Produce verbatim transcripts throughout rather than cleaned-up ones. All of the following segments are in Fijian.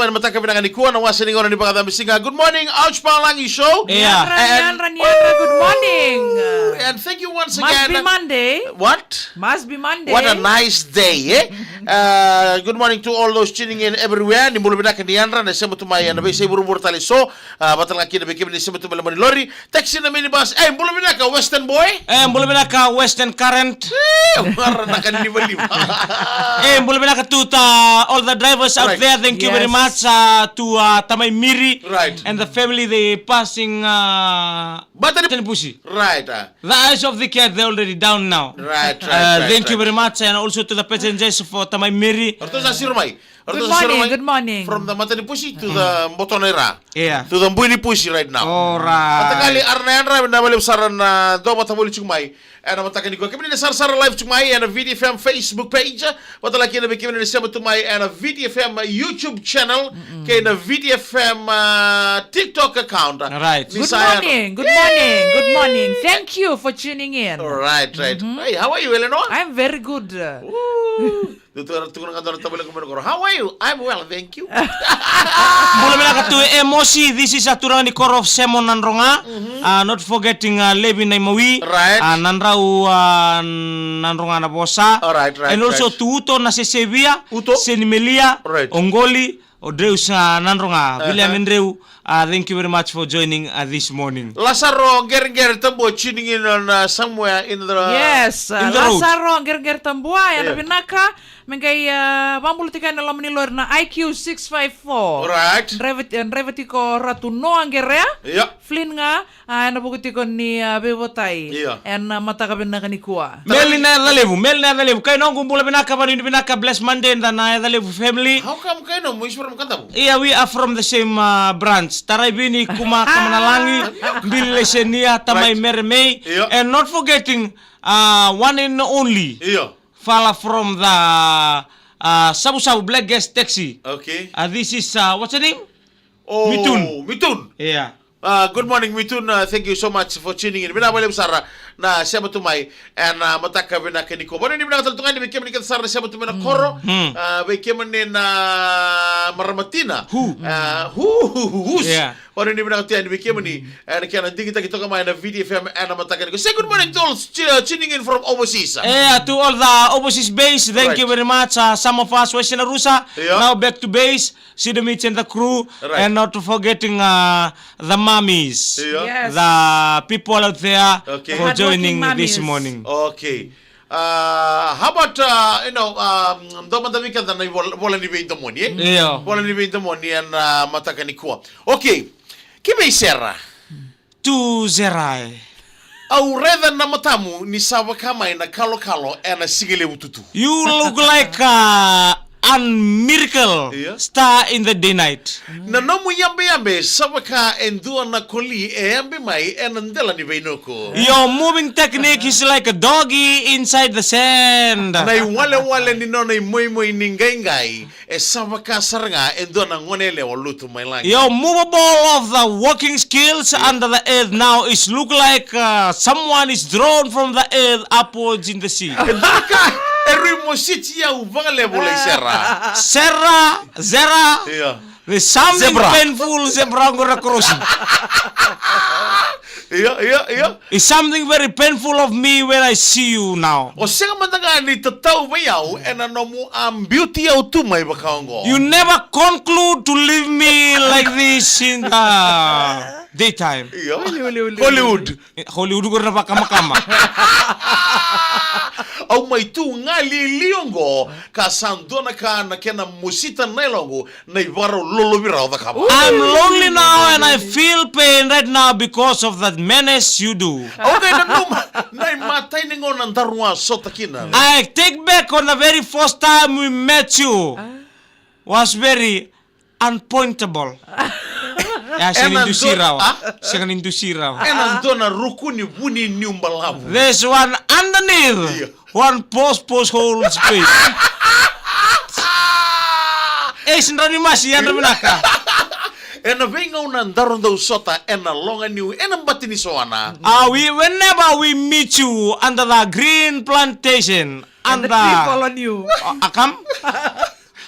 Ena mataka vinaka nikua, na wasa ni gauna ni vakacabisiga. Good morning, Ouch Palagi Show. Yeah. Yadra, And yadra, yadra, good morning. Ooh, and thank you once Must again. Be Monday. What? Must be Monday. What a nice day, eh? Uh, good morning to all those tuning in everywhere. Ni bula vinaka, ni yadra, na sema tu mai ena veiyasai vuravura tale so. Uh, vata kei na vei kemuni sema tu mai loma ni lori. Taxi na minibus. Eh, bula vinaka, Western boy. Eh, bula vinaka, Western Current. Eh, mara na ka livaliva. Eh, bula vinaka to the, all the drivers out Right. there. Thank you very Yes. much, uh, to, uh, Tamai Miri Right. and the family. They passing, uh, But the Tanipusi. Right, uh, The eyes of the cat, they're already down now. Right, right, Uh, right, thank you right. very much, and also to the passengers for Tamai Miri. Ratou sa siro mai. Ratou Good sa siro morning, mai. Good morning. From the Matanipusi to the Botonaira. Yeah. To the Buinipusi right now. All right. Mataqali, yadra na yadra, vinaka vakalevu sara na dua matavoli tiko mai. Ena mataka nikua. Kemuni na sarasara live tiko mai ena V T F M Facebook page. Vata kei na vei kemuni na sema tu mai ena V T F M YouTube channel. Kei na V T F M, uh, TikTok account. Right. Ni Good sa yadra. morning, good morning, good morning. Thank you for tuning in. All right, right. Hey, how are you, Eleanor? I'm very good. Ooh. Tukuna ga dua na tavalequ mai na koro. How are you? I'm well, thank you. Bula vinaka tu e Mosi, this is a turaga ni koro of Semo Nadroga. Uh, not forgetting, uh, Levi Naimawi. Right. Uh, Nadrau, uh, Nadroga na vosa. All right, right, And also right. to Uto na Sesevia. Uto. Senimelia. Right. Ongoli. O Dreus, uh, Nadroga. Aha. William and Dreu. Uh, thank you very much for joining, uh, this morning. Lasaro Geregere Tabua tuning in on, uh, somewhere in the Yes, uh, in the road. Lasaro Geregere Tabua, yadra Yeah. vinaka. Me qai, uh, vabula tiko ena loma ni lori na I Q six five four. Right. Driver, eh, driver tiko Ratu Noa Gerea. Yeah. Flynn ga, uh, ena vuku tiko ni, uh, veivotai. Yeah. Ena, uh, mataka vinaka nikua. Meli na Yacalevu, Meli na Yacalevu. Kai noqu bula vinaka, vanuinui vinaka, bless Monday, da na Yacalevu family. How come kai nomu, is from Kadavu? Yeah, we are from the same, uh, branch. Tarai Vini, Kuma, Kama na Lagi, Bili Lesenia, Tamai Right. Mere Mei. Yeah. And not forgetting, uh, one and only. Yeah. Fala from the, uh, Savu Savu Black Gas Taxi. Okay. Uh, this is, uh, what's the name? Oh, Mitun. Mitun. Yeah. Uh, good morning, Mitun. Uh, thank you so much for tuning in. Vinaka vakalevu sara na sema tu mai ena mataka vinaka nikua. Vanuinui vinaka tale tu ga ni vei kemuni kece sara na sema tu mai na koro. Uh, vei kemuni na marama tina. Who? Uh, who, who, who, who's? Yeah. Vanuinui vinaka tu yani vei kemuni ena kena digitaki toka mai na V T F M ena mataka nikua. Say good morning to all, uh, tuning in from overseas. Yeah, to all the overseas base, thank Right. you very much. Uh, some of us, Western Arusa, Yeah. now back to base. Sido Mitch and the crew, Right. and not forgetting, uh, the mummies, Yeah. Yes. the people out there Okay. for Hardworking joining this mummies. morning. Okay. Uh, how about, uh, you know, um, dua mada vei keda na ivola, vola ni veidomoni, eh? Yeah. Vola ni veidomoni ena, uh, mataka nikua. Okay. Ki vei Sera. Tu Zerai. Au raica na matamu ni sa vaka mai na kalokalo ena sigalevu tutu. You look like a, a miracle Iya. star in the day night. Na nomu yabeyabe sa vaka e dua na koli e yabe mai ena dela ni veinuku. Your moving technique is like a doggy inside the sand. Na iwalewale ni nona imoimoi ni qaiqai. E sa vaka sara ga e dua na gone yalewa lutu mai lagi. Your movable of the walking skills under the earth now is look like, uh, someone is drawn from the earth upwards in the sea. E dua na ka e rui mositi au vakalevu, Lai Sera. Sera, Zera. Io. There's something Zebra. painful, Zebra, I'm gonna cross. Io, io, io. It's something very painful of me when I see you now. O sega mada ga ni tatau vei au ena nomu a beauty au tu mai vaka oqo. You never conclude to leave me like this in the daytime. Io. Uli, uli, uli, uli. Hollywood. Hollywood qori na vakamakama. Au mai tu ga lialia oqo ka sa dua na ka na kena mosita na yaloqu. Na ivakarau lolovi rau cakava. I'm lonely now and I feel pain right now because of that menace you do. Au qai nanuma na imatai ni gauna daru a sota kina. I take back on the very first time we met you. Was very unpointable. Ya, sega ni Ena dusi dua, rawa. ah? Sega ni dusi rawa. Ena dua na ruku ni vu ni niu balavu. There's one underneath. Io. One post, post hole space. Ei, sidra ni masi, yadra vinaka. Ena veigauna daru dau sota, ena loga niu, ena bati ni soana. Ah, we, whenever we meet you under the green plantation, And the under tree follow you. Ah, akam?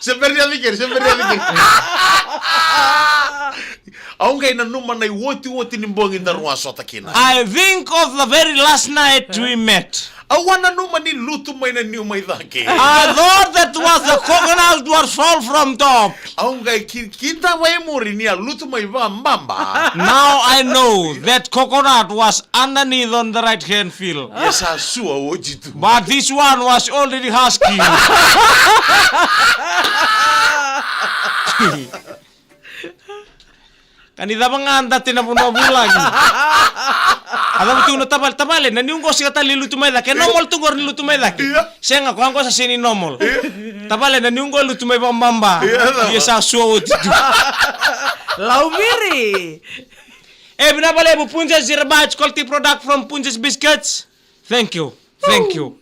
Se bera ni yaco i keri, se bera ni yaco i keri. Au qai nanuma na iotioti ni bogi daru a sota kina. I think of the very last night we met. Au a nanuma ni lutu mai na niu mai cake. I thought that was the coconut was fall from top. Au qai ki-, kidava e muri ni a lutu mai vababa. Now I know that coconut was underneath on the right hand field. Ia sa sua oti tu. But this one was already husky. Ka ni cava ga date na vanua vulagi. A cava tu na tavale, tavale, na niu qo sega tale ni lutu mai cake. E normal tu qori ni lutu mai cake. Ia. Sega, ko a qo sa sega ni normal. Ia. Tavale, na niu qo lutu mai vababa. Ia, cava? Ia sa sua oti tu. Laumiri. E, vinaka vakalevu Punjas Zero Bites Quality Product from Punjas Biscuits. Thank you. Thank you.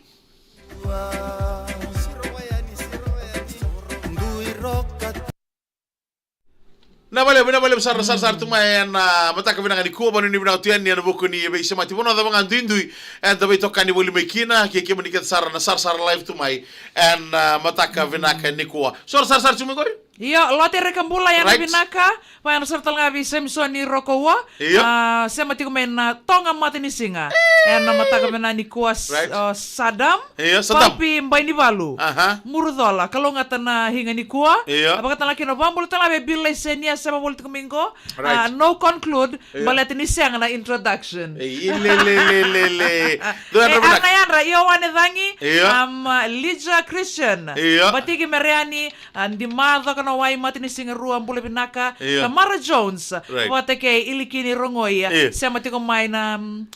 Vinaka vakalevu, vinaka vakalevu sara, sara, sara tu mai ena mataka vinaka nikua, vanua ni vinaka tu yani ena vuku ni veisemati. Vanua cava ga duidui eda veitokani voli mai kina, kei kemuni kece sara na sarasara live tu mai ena mataka vinaka nikua. Sara, sara, sara tu mai qori. Io, Lote Rekabula, yadra vinaka. Vakayadra sara tale ga vei Samisoni Rokoua. Io. A, sema tiko mai na Toga Matanisiga. Ena mataka vinaka nikua, s-, right, o Sadam. Io, Sadam. Papi Bainivalu. Aha. Murucola, kalougata na higa nikua. Io. A, vakatalega kina, vakabula tale ga vei Bill Laisenia, sema voli tiko mai qo. Right. A, no conclude, io, baleta ni sega na introduction. E, le, le, le, le, le. Dou yadra, e, vinaka. Ana yadra, Ioane Cagi, io, am, Lija Christian. Io. Batiki Mereani, A, Dima Cokanawai, Matanisiga Rua, bula vinaka. Io. Tamara Jones, right, vata kei Ilikini Rogoi, io, sema tiko mai na, mm,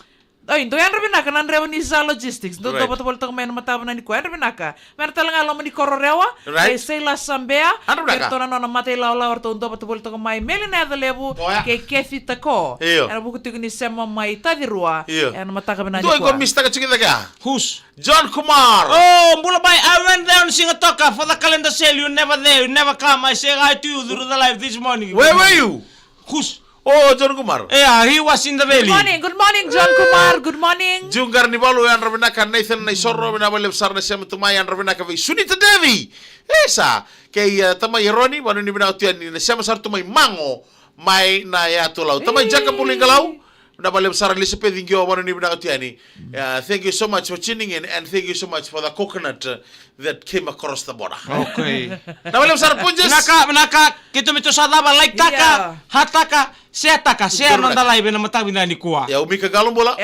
oi, dou yadra vinaka na Dreva ni Za Logistics, dou, right, dou vata voli toka mai na mataka vinaka nikua, yadra vinaka. Mai na tale ga loma ni koro Rewa, right, e Seila Sabea, yadra vinaka, eratou na nona mata ilawalawa, eratou dou vata voli toka mai, Meli na Yaca Levu, oya, kei Kethi Tako. Io. Ena vuku tiko ni sema mai Taci Rua, io, ena mataka vinaka nikua. Dou iko misitaka tiko cake a? Who's? John Kumar. Oh, bula bye. I went there on Sigatoka for the calendar sale. You never there. You never come. I say hi to you through the live this morning. Where were you? Who's? Oh, John Kumar. Yeah, he was in the valley. Good morning, good morning, John Kumar. Good morning. Jiu Qaranivalu, yadra vinaka, Nathan Naisoro, vinaka vakalevu sara na sema tu mai, yadra vinaka vei Sunita Devi. Isa, kei, eh, tamai Eroni, vanua ni vinaka tu yani, na sema sara tu mai Mago, mai na Yatu Lau. Tamai Jaka Buluiqalau, vinaka vakalevu sara Elizabeth Iqio, vanua ni vinaka tu yani. Uh, thank you so much for tuning in and thank you so much for the coconut, uh, that came across the border. Okay. Vinaka vakalevu sara Punjas. Vinaka, vinaka, keitou mai tou sa cava, like taka, yeah, heart taka, share taka, share noda live ena mataka vinaka nikua. Ia, o Mika Qalo bula.